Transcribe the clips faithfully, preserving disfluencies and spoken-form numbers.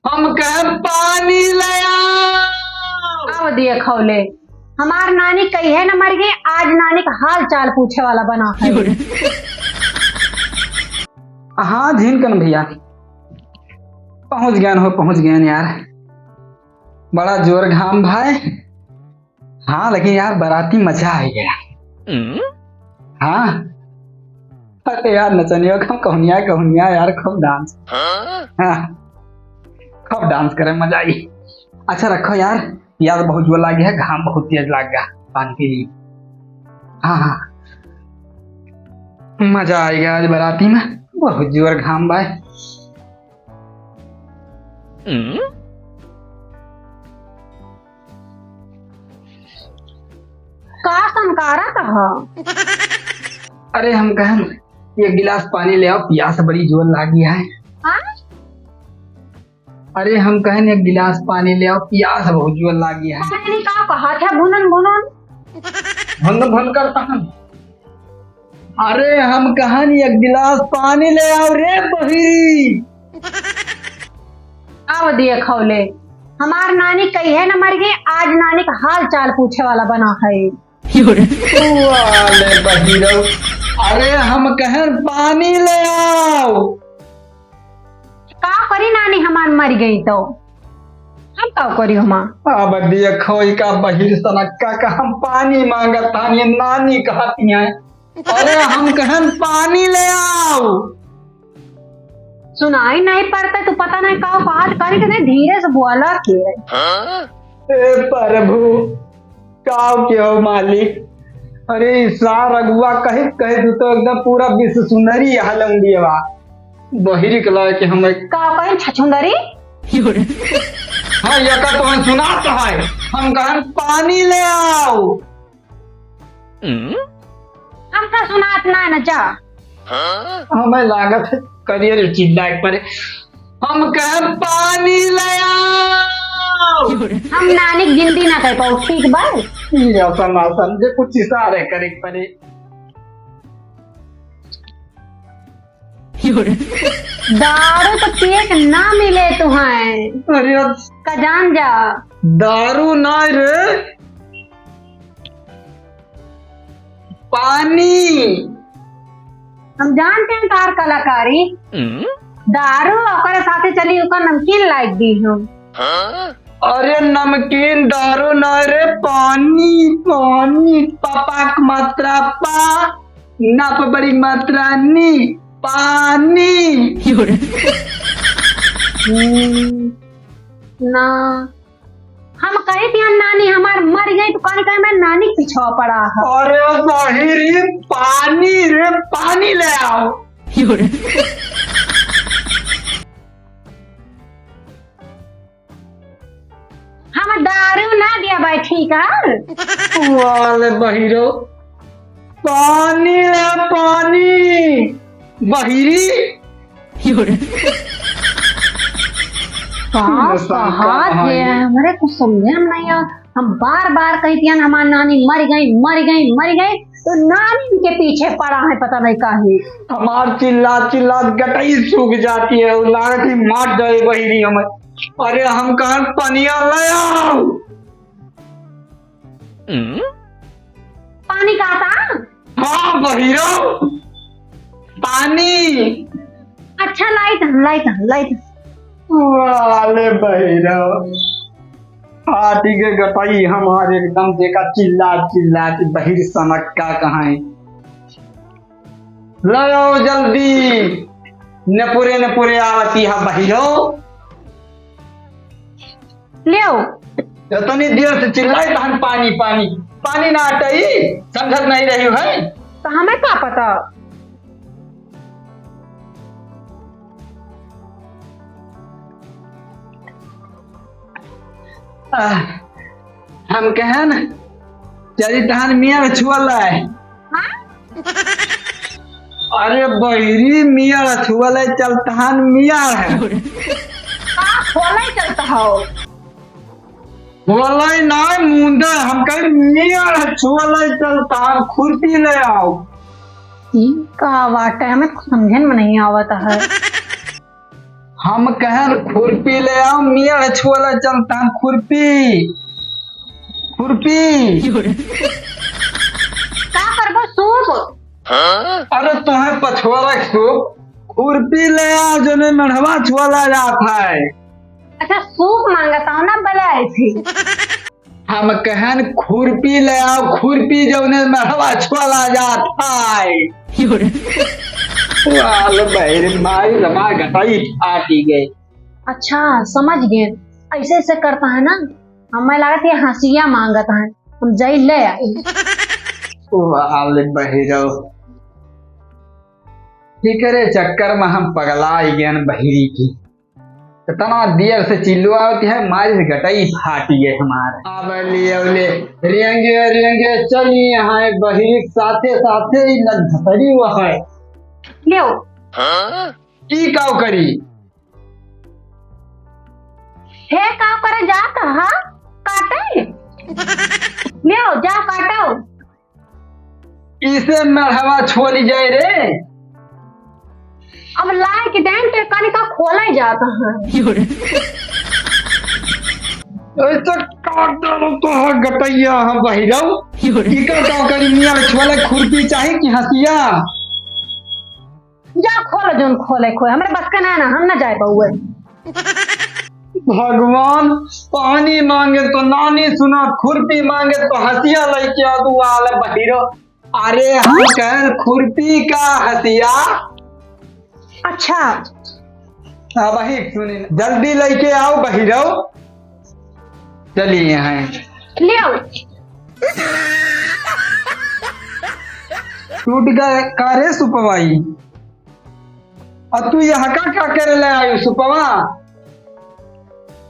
हम कहे पानी ले आओ। अब देखो ले, हमार नानी कहिए न मर गई, आज नानी का हाल चाल पूछे वाला बना है। हाँ, झिनकन भैया, पहुँच गयन हो, पहुँच गयन यार। बड़ा जोर घाम भाई। हाँ, लेकिन यार, बराती मजा आ गया। हम्म? हाँ। अरे यार, नचनिया का कहुनिया, कहुनिया यार, खूब डांस। हाँ? हाँ, खूब डांस करे, मजा आई। अच्छा रखो यार, यार, बहुत जोर लाग गया, घाम बहुत तेज लाग गया, पानी पी ली। हाँ, हाँ, मजा आ गया आज बराती में, बहुत जोर घाम भाई। हम्म? का संकारा कहा? अरे हम कहन एक गिलास पानी ले आओ, पियास बड़ी जोर लागी है। हाँ? अरे हम कहन एक गिलास पानी ले आओ, पियास बहुत जोर लागी है। पानी का कहा था भुनन भुनन? भुन भुन करता हम। अरे हम कहन एक गिलास पानी ले आओ रे बहिरी। अब देखो ले, हमार नानी कहिए न मर गई, आज नानी का हाल चाल पूछे वाला बना है। वाले बहिरौ, अरे हम कहन पानी ले आओ। का करी नानी हमार मर गई तो हम का करी हमार? अब देखो इका बहिर सनक्का का हम पानी मांगत तानी, नानी कहती हैं। अरे हम कहन पानी ले आओ। सुनाई नहीं पड़ता तो पता नहीं का बात करी, कितने धीरे से बोला के। ए प्रभु, का के हो मालिक? अरे ई सार अगुआ कहित कहित तो एकदम पूरा विश्व सुंदरी हलम दियवा। बहिरी के लाए के हम का कहे छछुंदरी? हाँ, ये का तो हम सुनात है। हम कहन पानी ले आओ। हमका सुनात ना न जा। हमें लागत है करियर चिल्ला एक बार। हम कहे पानी ले आओ। हम नानी के गिनती ना कर पाओ, ठीक बा? ये ऐसा ना समझे, कुछ इशारे करे के पड़े। दारू तो पिए के ना मिले तुहैं। अरे का जान जा। दारू ना रे, पानी। हम जानते हैं तार कलाकारी। हम्म? दारू ओकरे साथे चली, ओकर नमकीन लाइक दी हम। अरे नमकीन दारू ना रे, पानी, पानी। पापा क मात्रा पा, ना प बड़ी मात्रा नी, पानी। हम्म, ना। हम कही थी, हम नानी हमार मर गई, तो कौन कहे मैं नानी के पिछवा पड़ा है। अरे बहिरी, पानी रे, पानी ले आओ। हम दारू ना दिया भाई, ठीक है? वाले बहिरो, पानी ले पानी, बहिरी। का ये संस्कार कहा है? हमरे कुछ समझे में नहीं आ। हम बार बार कही थी हमार नानी मर गई, मर गई, मर गई, तो नानी के पीछे पड़ा है, पता नहीं काहे। हमार चिल्ला चिल्ला गटई सूख जाती है, वो लागत ही मार जाए बहिरी हमें। अरे हम कहन पनिया ले आओ। हम्म? पानी कहता? हाँ बहिरो, पानी। अच्छा लाइत, लाइत, लाइत। वाले बहिरो, हाथी के गटई हमार एकदम देखा चिल्ला चिल्ला के बहिर सनक का कहाँ है। लाओ जल्दी, नपुरे नपुरे आवती है बहिरो। लेओ। इतनी देर से चिल्लाई तहन पानी पानी, पानी ना आटई, समझत नहीं रही है। तो हमें का पता? आह, हम कहन, चली तहन मियाँ छुअल है। हाँ? अरे बहिरी मियाँ छुअल है, चल तहन मियाँ है। का खोले चलता हो? बोले ना मुंडा, हम कहे मियाँ छुअल है, चल तहन खुरपी ले आओ। ई का बात है, हमें कुछ समझन में नहीं आवत है। हम कहन खुरपी ले आओ, मेड़ छोला चलता हम खुरपी। खुरपी। का करबो सूप? अरे तोहे पछोरा के सूप, खुरपी ले आओ, जोने मेड़वा छोला जात है। अच्छा, सूप मांगत हो ना, बला ऐसी। हम कहन खुरपी ले आओ, खुरपी जौने मेड़वा छोला जात है। वाल बहिर माई रमा गटाई फाटी गई। अच्छा, समझ गए, ऐसे ऐसे करता है ना, हमें लागत है हंसिया मांगत है, हम जाई ले आई। वाल बहिरो, एकरे चक्कर में हम पगला आई गए बहिरी की। इतना देर से चिल्लवावत है, मारी से गटई फाटी गए हमारे। अब ले, अब ले, रेंगे, रेंगे, चली यहाँ बहिरी के साथे, साथे ही लग धसरी हुआ है। लेओ। हाँ? ई काव करी? हे काव करे जात हा? काटे? लेओ, जा काटो। इसे मढ़वा छोली जाए रे। अब लाए के टाइम पे कनिका खोला ही जाता है। ऐसे काट डालो तो है गटैया, हम बहिरऊ। इका का करी मियाँ छोले खुरपी चाही कि हंसिया? जा खोल जोन खोले खोए, हमरे बस के ना, ना, हम ना जाए पाउए। भगवान, पानी मांगे तो नानी सुना, खुरपी मांगे तो हंसिया लेके आ तू वाले बहिरो। अरे हम कहन खुरपी का हंसिया। अच्छा। अब वही सुनी, जल्दी लेके आओ बहिरो। चलिए हैं। ले आओ। टूट गए का रे सुपवाई? और तू यहाँ का, का करे ले आयु सुपवा?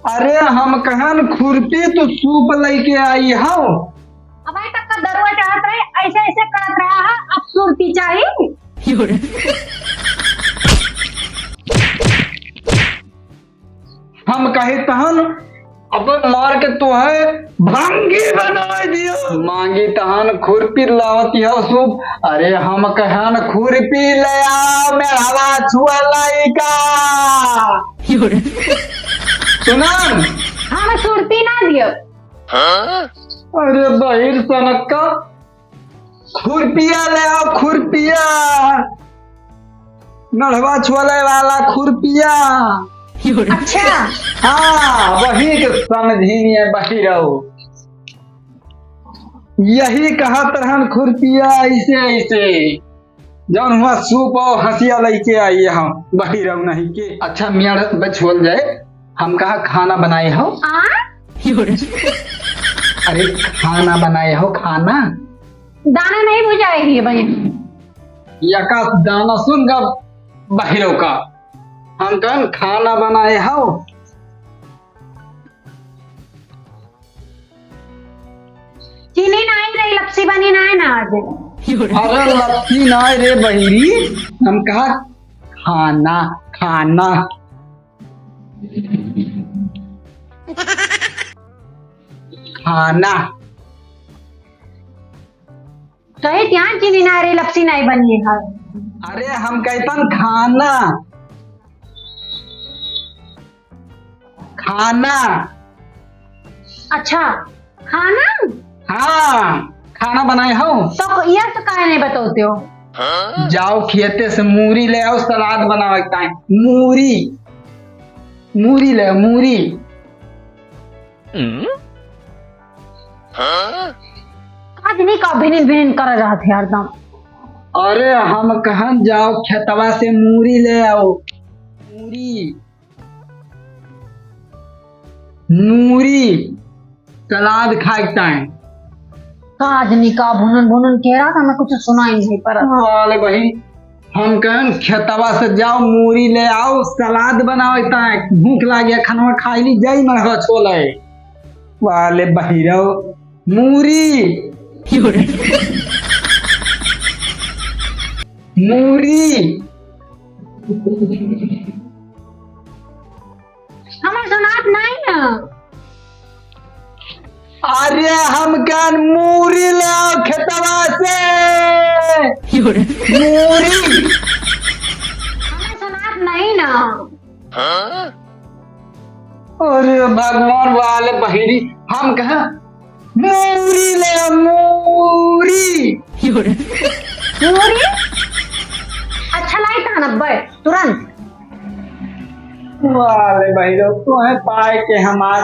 अरे हम कहन खुरपी तू सूप लेके आई हो। अब आए तक का दरुआ चढ़त रहे, ऐसे ऐसे करत रहा है, अब सुरती चाही। हम कहे तहन अब मार के तोहे भंगी बनाए दियो। मांगी तहन खुरपी लावती हो सूप। अरे हम कहन खुरपी ले आओ, मेरा छुआ लइका। सुनन। हम सुरती ना दियो। अरे बहिर सनक का। खुरपिया ले आओ, खुरपिया। नढ़वा छोले वाला खुरपिया। अच्छा। हाँ, वही के समझी नहीं है बहिरऊ। यही कहत रहन खुरपिया ऐसे ऐसे। जौन हुआ सूप और हंसिया लेके आई हम बहिरऊ नहीं के। अच्छा मियाँ बछोल जाए, हम कहा खाना बनाए हो? आ? अरे खाना बनाए हो, खाना? दाना नहीं भुजाए रही है बहन। यका दाना सुन गा बहिरो का। हम कहन खाना बनाए हो। चीनी नाई रे, लपसी बनी नाई ना आज। अरे लपसी नाई रे बहिरी, हम कहा खाना, खाना। खाना। कहे ध्यान चीनी ना रे, लपसी नाई बनी है। अरे हम कहतन खाना, खाना। अच्छा, खाना? हाँ, खाना बनाए हो। तो यह तो काहे नहीं बताते हो? जाओ खेते से मूरी ले आओ, सलाद बनावे के टाइम। मूरी, मूरी ले आओ, मूरी। आज नहीं का भिनिन भिनिन कर रहा थे हरदम। अरे हम कहन जाओ खेतवा से मूरी ले आओ, मूरी, मूरी, सलाद खाए के टाइम। का आज नहीं का भुनन भुनन कह रहा था, मैं कुछ सुनाई नहीं पर। अरे बहिन, हम कहन खेतवा से जाओ मूरी ले आओ, सलाद बनावे के टाइम, भूख लागे, खाना खाई ली जाई मरहवा छोले। वाले बहिरो, मूरी। मूरी। हमें सुनात नहीं ना। अरे हम कहन मूरी ले आओ खेतवा से। मूरी। हमें सुनात नहीं ना। अरे भगवान वाले बहिरी, हम कहा मूरी ले, मूरी। मूरी? अच्छा लाई तहन अब्बे, तुरंत। वाले बहिरो, तुम्हें पाए के हमार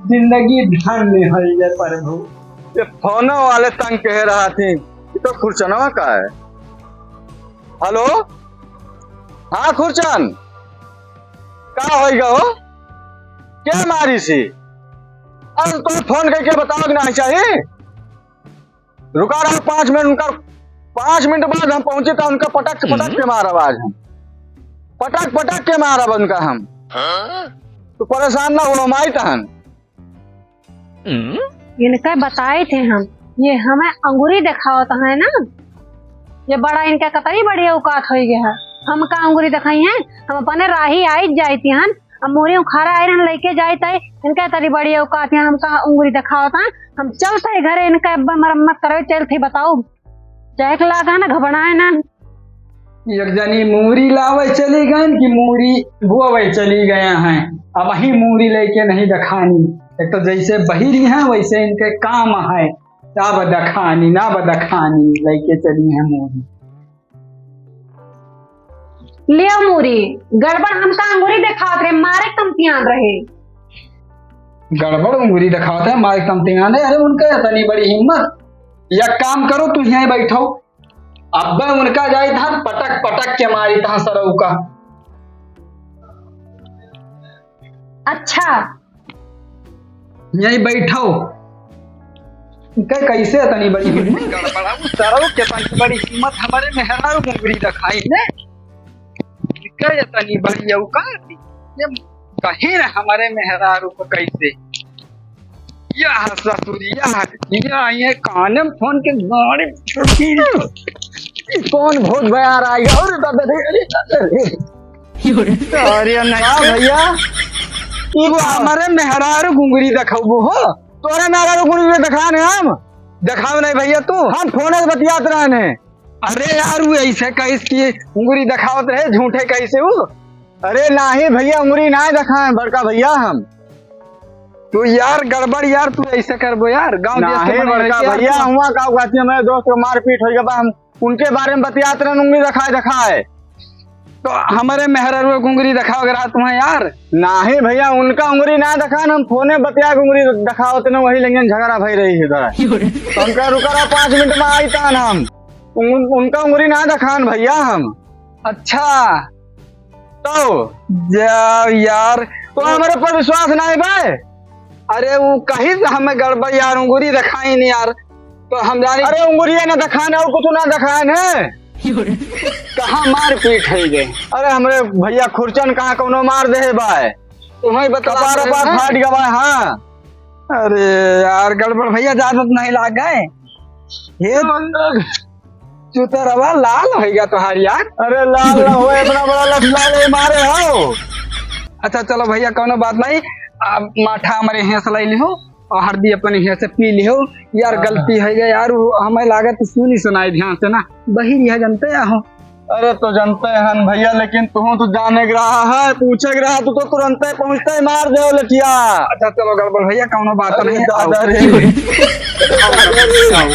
जिंदगी धन्य होई गए प्रभु। ये फोनो वाले तंग कह रहा थी, ये तो खुरचनवा का है। हेलो, हाँ खुरचन, का होई गो? क्या मारी सी? अरे तो फोन करके बताओ कि ना चाहिए। रुका रहा पाँच मिनट, उनका पाँच मिनट बाद हम पहुंचे तो उनका पटक पटक के मारब आज हम, पटक पटक के मारब उनका हम। तो परेशान ना हो, हम आई तहन। इनका बताए थे हम, ये हमें अंगूरी दिखावत है ना, ये बड़ा इनका कतई बड़ी औकात होई गया है। हम का अंगूरी दिखाई है, हम अपने राही आई जाती हन, अब मूरी उखाड़ा आए रहन लेके जाए ताई, इनका तरी बड़ी औकात है, हम का अंगूरी दिखावत है। हम चलते घरे, इनका अब मरम्मत करे चलते, बताओ। जाए के लागा ना, घबराए ना। एक जनी मूरी लावे चली गए कि मूरी बोवे चली गए हैं, अब वही मूरी लेके नहीं दिखानी। एक तो जैसे बहिरी हैं वैसे इनके काम है, ना बदखानी ना बदखानी लेके चली हैं मूरी। लियो मूरी, गड़बड़ हमका अंगूरी देखावत रहे, मारे तमतियान रहे। गड़बड़ अंगूरी देखावत है, मारे तमतियान रहे। अरे उनका इतनी बड़ी हिम्मत, या काम करो, तू यहीं बैठो, अब्बे उनका जाई था पटक पटक के मारी था सरऊ का। अच्छा। यहीं बैठो। इनका कैसे इतनी बड़ी हिम्मत? गड़बड़ा सरऊ के इतनी बड़ी हिम्मत हमारे मेहरारू घुंगरी रखाई ने। इनका इतनी बड़ी औकात। ये कहीं ना हमारे मेहरारू को कैसे। या ससुरिया, या ये काने में फोन के गाड़ी छुट्टी। कौन भूत बयार आई? अरे दादा रे, अरे दादा रे। अरे नहीं हाँ भैया, तू हमारे मेहरारू घुंगरी देखाबो हो? तोरे मेहरारू घुंगरी देखान हम? देखाव नहीं भैया तू, हम फोन से बतियात रहने। अरे यार, वो ऐसे कैसे की घुंगरी देखावत रहे, झूठे कैसे वो? अरे नाही भैया, उंगरी नाही देखाए बड़का भैया हम। तू यार गड़बड़ यार, तू ऐसे करबो यार, गाँव देश के नाही बड़का भैया, हुआ का कहती है, मेरे दोस्त को मारपीट हो गया बा, हम उनके बारे में बतियात रहन, उंगरी देखाए देखाए। तो हमारे मेहररुआ के उंगरी देखावे के रहा तुम्हें यार। नाही भैया, उनका उंगरी ना देखान, हम फोने बतिया के उंगरी देखावत न, वही लंगन झगड़ा भई रही है इधर। तो हम कह रुका रहा, पाँच मिनट में आई तान हम। उन-, उनका उंगरी ना देखान भैया हम। अच्छा, तो जा यार, तो हमारे पर विश्वास ना है भाई। अरे वो कहीं से हमें गड़बड़ यार, उंगरी देखाई नहीं यार, तो हम जानी। अरे उंगरिया ना देखान और कुछ ना देखान है। कहाँ मारपीट है गए? अरे हमरे भैया खुरचन कहाँ कौनो मार दे है भाई, तुम्हें बता कपार रहे वपार हैं। फाट गवा, हाँ। अरे यार, गड़बड़ भैया, ज्यादा तो नहीं लाग गए। हे चुतरवा, लाल हो गया तोहार यार। अरे लाल ना हो, इतना बड़ा लठ लाल है, मारे हो। अच्छा चलो भैया, कौनो बात नहीं, अब माठा हमारे यहाँ से ले लिहो और हरदी अपने यहाँ से पी लिहो। यार हाँ। गलती है गया यार, वो हमें लागत सुनी सुनाई ध्यान से ना, बहिरी है, जानते हो। अरे तो जानते हैं भैया, लेकिन तू तो जाने के रहा है, पूछे के रहा, तू तो तुरंते पहुँचते ही मार दे लठिया। अच्छा चलो गड़बड़ भैया, कौनो बात अरे नहीं, दादा आओ। रे। आओ, आओ।